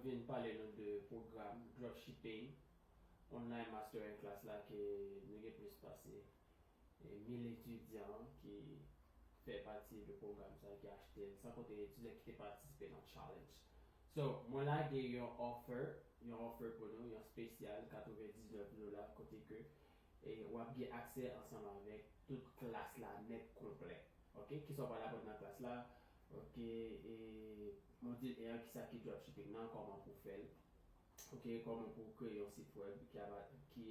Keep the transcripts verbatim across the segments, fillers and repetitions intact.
Vin pale nou de pwogram dropshipping online masterclass la ke nou gen plis pase e, mil etidyan ki fè pati de pwogram sa ki achte l, san konte etidyan ki te patisipe nan challenge. So, mwen lage yon offer, yon offer pou nou, yon spesyal katrevendiznèf dola kote ke e, w ap gen aksè ansanm avèk tout klas la nèt konplè. Ok, kisa w pral aprann nan klas la? Ok, e, modil en an, kisa ki dropshipping nan, kòman pou w fè l. Ok, kòman pou w kreye yon sit wèb ki ap, ki,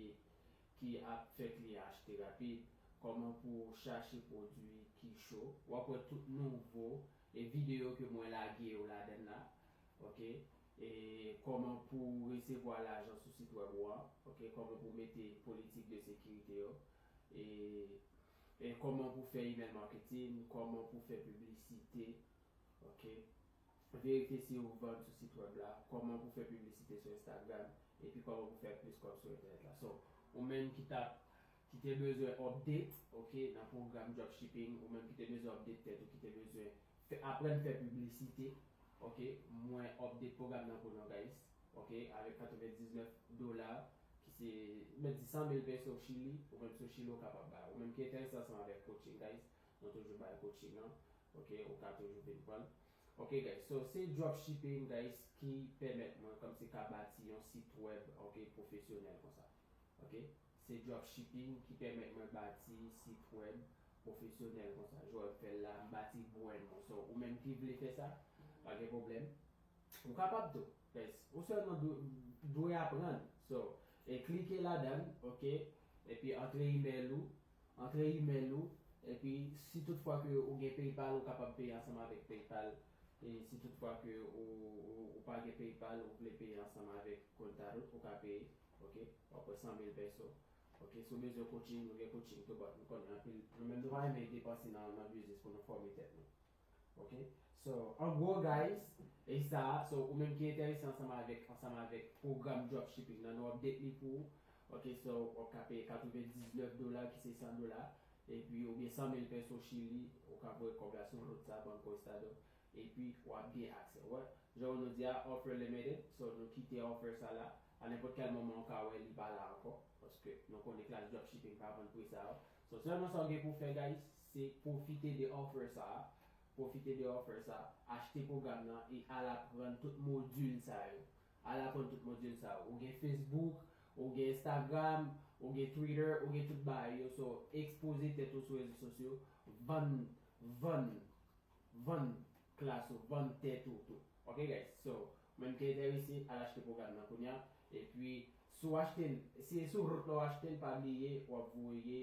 ki ap fè kliyan achte rapid, kòman pou w chache pwodui ki cho. W ap wè tout nouvo e videyo ke mwen lage yo ladann la. Ok, e kòman pou w resevwa lajan sou sit wèb ou an. Ok, kòman pou w mete politik de sekirite yo. E, e kòman pou w fè email marketing, kòman pou w fè piblisite. Ok, verifye si ou vann sou sit wèb la, kòman pou w fè piblisite sou Instagram, epi kòman pou w fè plis kòb sou entènèt la. So, ou menm ki t ap, ki te bezwen update, ok, nan pwogram dropshipping, ou menm ki te bezwen update tèt ou, ki te bezwen fè, aprann fè piblisite, ok, mwen update pwogram nan pou nou, guys, ok, avèk katrevendiznèf dola, ki se, mwen di san mil peso Chili, ou menm si w Chili, ou kapab bay. Ou menm ki enterese ansanm avèk coaching, guys, nou toujou bay coaching, non? Ok, ou ka toujou vin pran l. Ok, guys, so se dropshipping, guys, ki pèmèt mwen, kòmsi, ka bati yon sit wèb, ok, pwofesyonèl konsa. Ok, se dropshipping ki pèmèt mwen bati sit wèb pwofesyonèl konsa. Jan w fè l la, m bati brand mwen. So, ou menm ki vle fè sa, pa gen pwoblèm. Ou kapab tou. Guys, ou sèlman dwe, dwe aprann. So, e klike ladan l, ok? Epi antre email ou, antre email ou, epi si tout fwa ke ou gen PayPal, ou kapab peye ansanm avèk PayPal. E si tout fwa ke ou, ou, ou pa gen PayPal, ou vle peye ansanm avèk Contadot, ou ka peye, ok? W ap wè san mil peso. Ok, si w bezwen coaching, nou gen coaching tou, but nou konnen anpil, nou menm nou pa renmen depanse nan, nan biznis pou nou fòme tèt nou. Ok, so, an gwo, guys, e sa, so, ou menm ki enterese ansanm avèk, ansanm avèk pwogram dropshipping nan, nou update li pou ou. Ok, so, w ap ka peye katrevendiznèf dola, ki se san dola, epi oubyen san mil peso Chili, ou ka voye kòb la sou lòt sa, Banco Estado, epi w ap gen aksè. Wè, jan nou di a, offer limited, so, nou kite offer sa la, a nenpòt kèl moman, ou ka wè li pa la ankò, paske nou konnen klas dropshipping pa vann pri sa yo. So, sèlman sa w gen pou fè, guys, se pwofite de offer sa a, pwofite de offer sa, achte pwogram nan e al aprann tout modil sa yo. Al aprann tout modil sa yo. Ou gen Facebook, ou gen Instagram, ou gen Twitter, ou gen tout bagay yo. So, ekspoze tèt ou sou rezo sosyo, vann, vann, vann klas ou, vann tèt ou tou. Ok, guys? So, menm ki enterese, al achte pwogram nan kounye a. Epi, si w achte l, si se sou wout la w achte l, pa bliye, w ap voye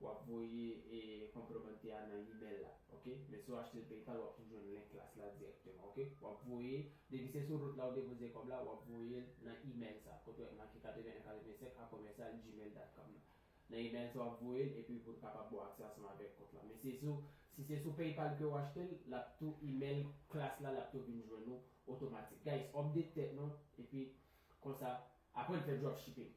w ap voye e, konplemante a nan email la, ok? Men si w achte l PayPal, w ap tou jwenn link klas la dirèkteman, ok? W ap voye, depi se sou wout la ou depoze kòb la, w ap voye l nan email sa, kote w wè make katreven en katreven senk a commercial gmail dot com nan. Nan email sa w ap voye l, epi pou l kapab ba w aksè ansanm avèk kont la. Men si se sou, si se sou PayPal ke w achte l, l ap tou email klas la, l ap tou vin jwenn ou otomatik. Guys, update tèt nou, epi konsa, aprann fè dropshipping.